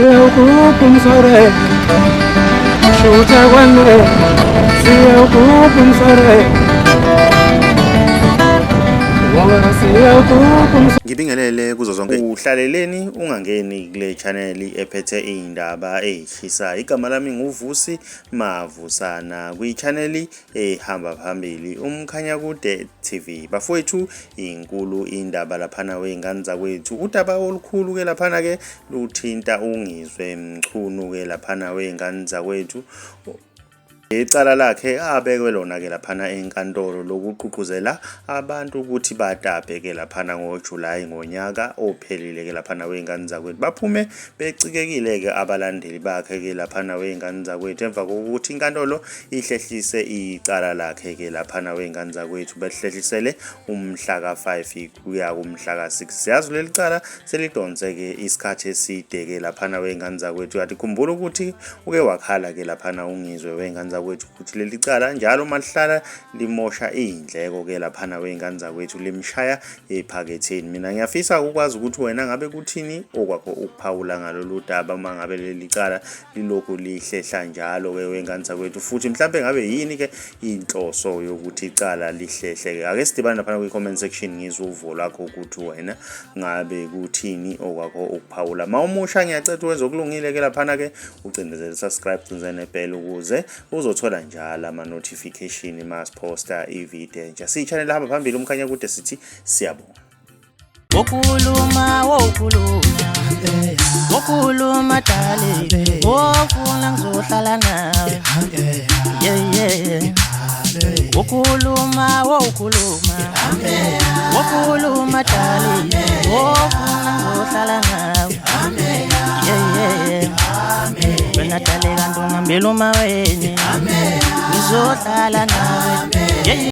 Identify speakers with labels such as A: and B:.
A: Siyakukum sore, shuta wanne. Siyakukum sore, wala siyakukum.
B: Ngibingelele kuzo zonke uhlaleleni ungangeni kule channel ephethe izindaba ezishisayo. Igama lami nguVusi Mavusana kwi channel ehamba phambili umkhanya kude TV. Bafowethu inkulu indaba laphana weingane zakwethu. Udaba olukhulu ke laphana ke luthinta ungizwe mchunu ke laphana weingane zakwethu. Icala lakhe abekwe lona ke laphana enkantolo lokuqhuquzela abantu ukuthi batape ke laphana ngoJuly ngonyaka ophelile ke laphana weingane zakwethu. Baphume becikekile ke abalandeli bakhe ke laphana weingane zakwethu emva kokuthi inkantolo ihlehlise icala lakhe ke laphana weingane zakwethu. Behlehlisele umhla ka5 kuya kumhla ka6. Siyazi leli cala selidonse ke isikhathi eside ke laphana weingane zakwethu. Yathi khumbula ukuthi uke wakhala ke laphana ungizwe weingane zakwethu ukuthi leli cala njalo malihlala limosha izindleko ke laphana weingane zakwethu limshaya ephaketheni. Mina ngiyafisa ukwazi ukuthi wena ngabe kuthini okwakho ukuphawula ngalolu daba mangabe leli cala lilokhu lihlehla njalo ke weingane zakwethu, futhi mhlambe ngabe yini ke inhloso yokuthi icala lihlehle ke. Ake sidibane lapha kwi comment section ngizwe uvo lakho ukuthi wena ngabe kuthini okwakho ukuphawula. Mawumusha ngiyacela wenze okulungile ke laphana ke ucindezele subscribe cinzene bell ukuze uzothola njalo ama notification masposta ivideo entsha. Sichannel hamba phambili umkhanya kude sithi siyabonga.
C: Wokhuluma dali wofuna ngizohlala nawe wokhuluma dali wofuna ngizohlala nawe wena dali kanti ungihambela uma wena ngizohlala nawe.